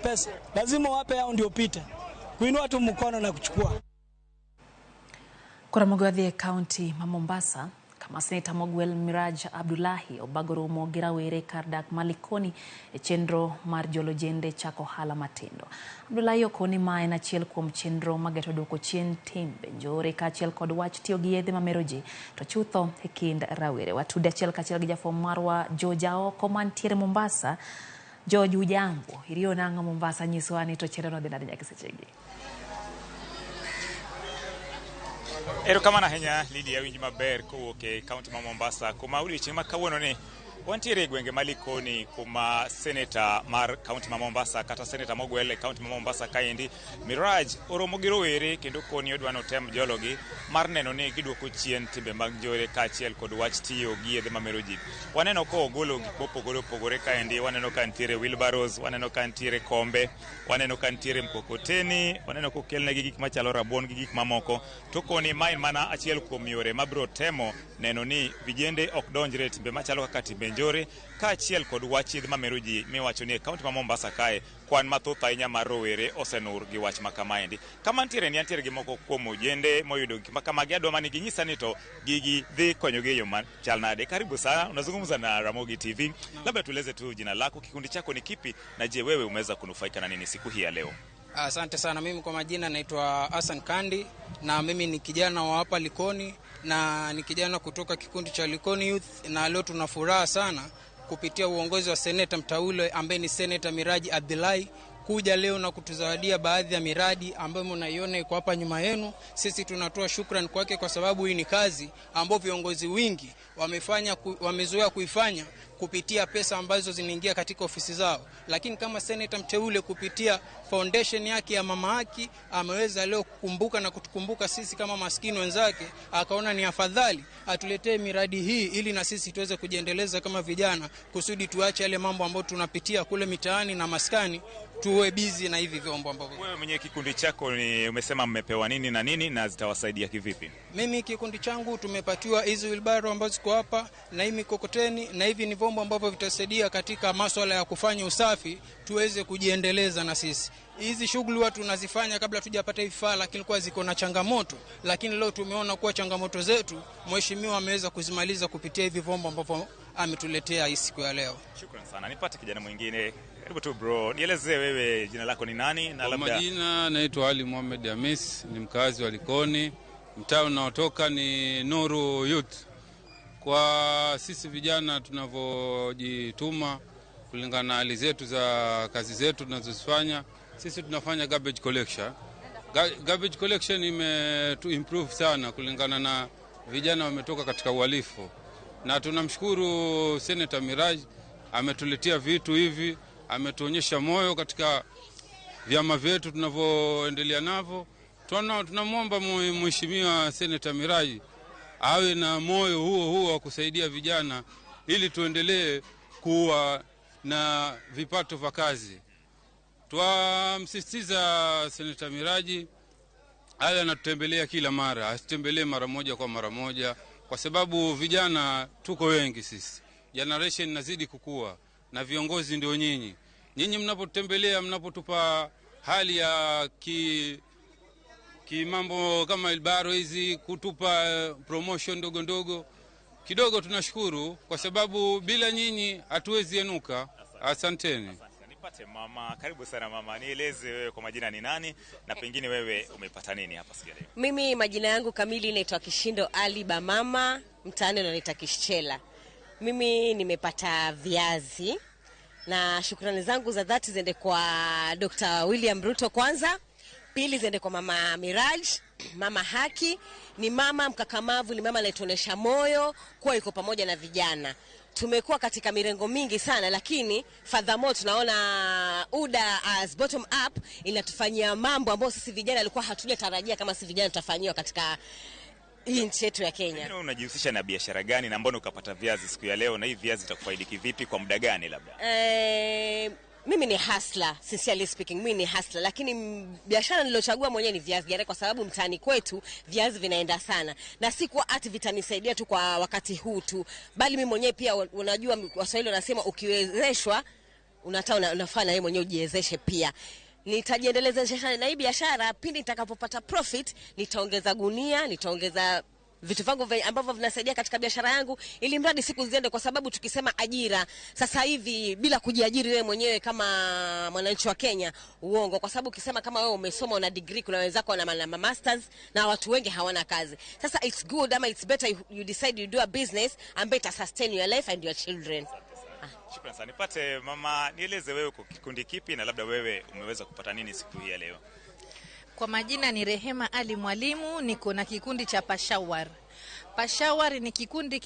pesa, lazima wape hao ndio upite. Kuinua tu mkono na kuchukua. Koro mogo dhi e kaunti ma Mombasa kama seneta mogwel Miraj Abdullahi obago romo gi rawere kar dak ma Likoni e chenro mar jolo jende chako ohala matindo. Abdullahi okoni ma en achiel kuom chenro mageto duoko chien timbe njore kaachiel kod wach tiyo gi yedhe mamero ji to chutho e kind rawere. Watude achiel kachiel gi jafwambo marwa George Aoko mantiere Mombasa. George, ujambo, iriyo nang'o Mombasa? Nyiswa ni to chenro no dhi nade nyaka sechegi. Erokamano ahinya Lydia, winji maber kowuok e kaunti ma Mombasa kuma odiochieng' ma kawuono ni wantiere e gwenge ma Likoni kuma seneta mar kaunti ma Mombasa kata seneta mogwel e kaunti ma Mombasa kaendi Miraj oromo gi rowere kendo koni odwa notem jologi mar neno ni giduoko chien timbe mag njore kaachiel kod wach tiyo gi yedhe mamero ji. Waneno ka ogolo gik mopogore opogore kaendi, waneno ka nitiere wheelbarrows, waneno ka nitiere kombe, waneno ka nitiere mkokoteni, waneno kokelnegi gik machalo rabuon gi gik mamoko. To koni ma en mana achiel kuom yore mabiro temo neno ni vijende ok donjre e timbe machalo kaka timbe njore kaachiel kod wach yedhe mamero ji miwacho ni e kaunti ma Mombasa kae kwan mathoth ahinya mar rowere osenur gi wach ma kamaendi. Kama ntiere ni antiere gi moko kuom ojende moyudo gik makamagi, adwa mani ginyisa ni to gigi dhi konyogi e yo machal nade. Karibu sana, unazungumza na Ramogi TV. Labda tueleze tu jina lako, kikundi chako ni kipi, na je, wewe umeweza kunufaika na nini siku hii ya leo? Asante sana. Mimi kwa majina naitwa Hassan Kandi na mimi ni kijana wa hapa Likoni na ni kijana kutoka kikundi cha Likoni Youth, na leo tuna furaha sana kupitia uongozi wa seneta mteule ambaye ni Seneta Miraji Abdullahi kuja leo na kutuzawadia baadhi ya miradi ambayo mnaiona iko hapa nyuma yenu. Sisi tunatoa shukrani kwake kwa sababu hii ni kazi ambayo viongozi wingi wamefanya, wamezoea kuifanya kupitia pesa ambazo zinaingia katika ofisi zao, lakini kama seneta mteule kupitia foundation yake ya Mama Haki ameweza leo kukumbuka na kutukumbuka sisi kama maskini wenzake, akaona ni afadhali atuletee miradi hii ili na sisi tuweze kujiendeleza kama vijana, kusudi tuache yale mambo ambayo tunapitia kule mitaani na maskani, tuwe busy na hivi vyombo ambavyo. Wewe mwenyewe kikundi chako ni umesema mmepewa nini na nini na zitawasaidia kivipi? Mimi kikundi changu tumepatiwa hizi wheelbarrow ambazo ziko hapa na hii mikokoteni na hivi ni vyombo ambavyo vitasaidia katika masuala ya kufanya usafi tuweze kujiendeleza na sisi. Hizi shughuli watu tunazifanya kabla tujapata vifaa, lakini kwa ziko na changamoto, lakini leo tumeona kuwa changamoto zetu mheshimiwa ameweza kuzimaliza kupitia hivi vyombo ambavyo ametuletea hii siku ya leo. Shukrani sana. Nipate kijana mwingine. Karibu tu bro, nieleze wewe jina lako ni nani na Kwa labda majina naitwa Ali Mohamed Hamis, ni mkazi wa Likoni. Mtaa unaotoka ni Nuru Youth. Kwa sisi vijana tunavyojituma kulingana na hali zetu za kazi zetu tunazozifanya, sisi tunafanya garbage collection. Garbage collection imetu improve sana kulingana na vijana wametoka katika uhalifu, na tunamshukuru Senator Miraj ametuletea vitu hivi, ametuonyesha moyo katika vyama vyetu tunavyoendelea navyo. Tunamwomba Mheshimiwa Senator Miraji awe na moyo huo huo wa kusaidia vijana ili tuendelee kuwa na vipato vya kazi. Twamsisitiza Senator Miraji awe anatutembelea kila mara, asitembelee mara moja kwa mara moja, kwa sababu vijana tuko wengi sisi, generation inazidi kukua na viongozi ndio nyinyi. Nyinyi mnapotutembelea, mnapotupa hali ya kimambo kama wheelbarrow hizi, kutupa promotion ndogo ndogo kidogo, tunashukuru kwa sababu bila nyinyi hatuwezi enuka. Asanteni. Nipate mama, karibu sana mama, nieleze wewe kwa majina ni nani na pengine wewe umepata nini hapa siku ya leo? Mimi majina yangu kamili naitwa Kishindo Ali Bamama, mtaani wananiita Kishchela. Mimi nimepata viazi na shukrani zangu za dhati ziende kwa Dr. William Ruto kwanza, pili ziende kwa Mama Miraj, Mama Haki. Ni mama mkakamavu, ni mama anayetuonesha moyo kuwa yuko pamoja na vijana. Tumekuwa katika mirengo mingi sana, lakini furthermore tunaona UDA as bottom up inatufanyia mambo ambayo sisi vijana alikuwa hatujatarajia kama sisi vijana tutafanyiwa katika hii nchi yetu ya Kenya. Pengine unajihusisha na biashara gani na mbona ukapata viazi siku ya leo, na hii viazi itakufaidi kivipi kwa muda gani labda? Mimi ni hustler, sincerely speaking, mimi ni hustler, lakini biashara nilochagua mwenyewe ni viazi gari kwa sababu mtaani kwetu viazi vinaenda sana, na si kwa ati vitanisaidia tu kwa wakati huu tu, bali mimi mwenyewe pia, unajua Waswahili wanasema ukiwezeshwa Unataka unafaa na wewe mwenyewe ujiwezeshe pia. Nitajiendeleza na hii biashara pindi nitakapopata profit, nitaongeza gunia, nitaongeza vitu vangu ambavyo vinasaidia katika biashara yangu, ili mradi siku ziende, kwa sababu tukisema ajira sasa hivi bila kujiajiri wewe mwenyewe kama mwananchi wa Kenya, uongo. Kwa sababu ukisema kama wewe umesoma una degree, kuna wenzako wana masters na watu wengi hawana kazi. Sasa it's good ama it's better you decide you do a business ambayo ita sustain your life and your children. Shukrani sana. Nipate mama, nieleze wewe uko kikundi kipi na labda wewe umeweza kupata nini siku hii ya leo? Kwa majina ni Rehema Ali Mwalimu, niko na kikundi cha Pashawar. Pashawar ni kikundi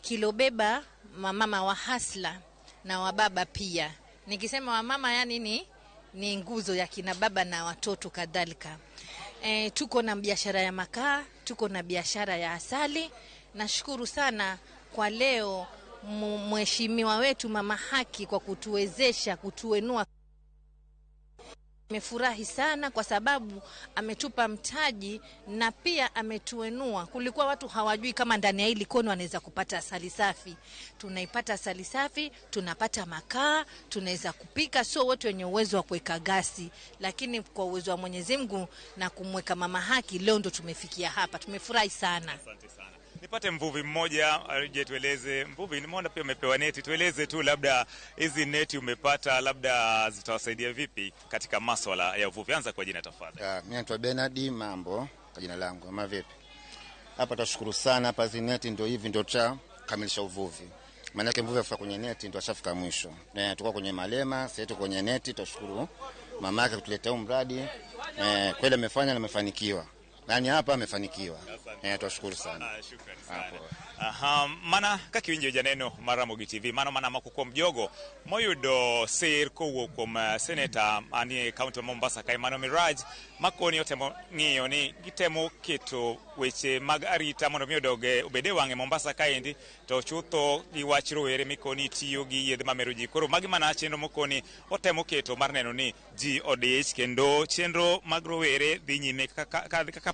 kilobeba mamama wa hasla na wababa pia. Nikisema wamama yani ni nguzo ya kina baba na watoto kadhalika. Tuko na biashara ya makaa, tuko na biashara ya asali. Nashukuru sana kwa leo mheshimiwa wetu Mama Haki kwa kutuwezesha kutuenua. Nimefurahi sana kwa sababu ametupa mtaji na pia ametuenua. Kulikuwa watu hawajui kama ndani ya hili Likoni wanaweza kupata asali safi. Tunaipata asali safi, tunapata makaa, tunaweza kupika. Sio wote wenye uwezo wa kuweka gasi, lakini kwa uwezo wa Mwenyezi Mungu na kumweka Mama Haki leo ndo tumefikia hapa. Tumefurahi sana. Asante sana. Nipate mvuvi mmoja aje tueleze. Mvuvi, nimeona pia umepewa neti, tueleze tu labda hizi neti umepata labda zitawasaidia vipi katika masuala ya uvuvi. Anza kwa jina tafadhali. Mimi naitwa Bernard Mambo kwa jina langu. Ama vipi? Hapa tashukuru sana, hapa hizi neti ndio hivi ndio cha kamilisha uvuvi. Maana yake mvuvi afika kwenye neti ndio ashafika mwisho. Tulikuwa kwenye malema, sasa tuko kwenye neti. Tashukuru mama yake kutuletea huu mradi. Kweli amefanya na amefanikiwa. Nani hapa amefanikiwa. Tuwashukuru sana. Shukrani sana. Aha, mana kaka iwinjo janeno mar Ramogi TV, mano mana moko kuom jogo moyudo sir kowuok kuom seneta manie kaunti ma Mombasa kae mano Miraj, makoni otemo ng'iyo ni gitemo keto weche mag arita mondo mi odog obed e wang'e Mombasa kaendi, to chutho gi wach rowere mikoni tiyo gi yedhe mamero ji. Koro magi mana chenro mokoni otemo keto mar neno ni ji odich kendo chenro mag rowere dhi nyime kaka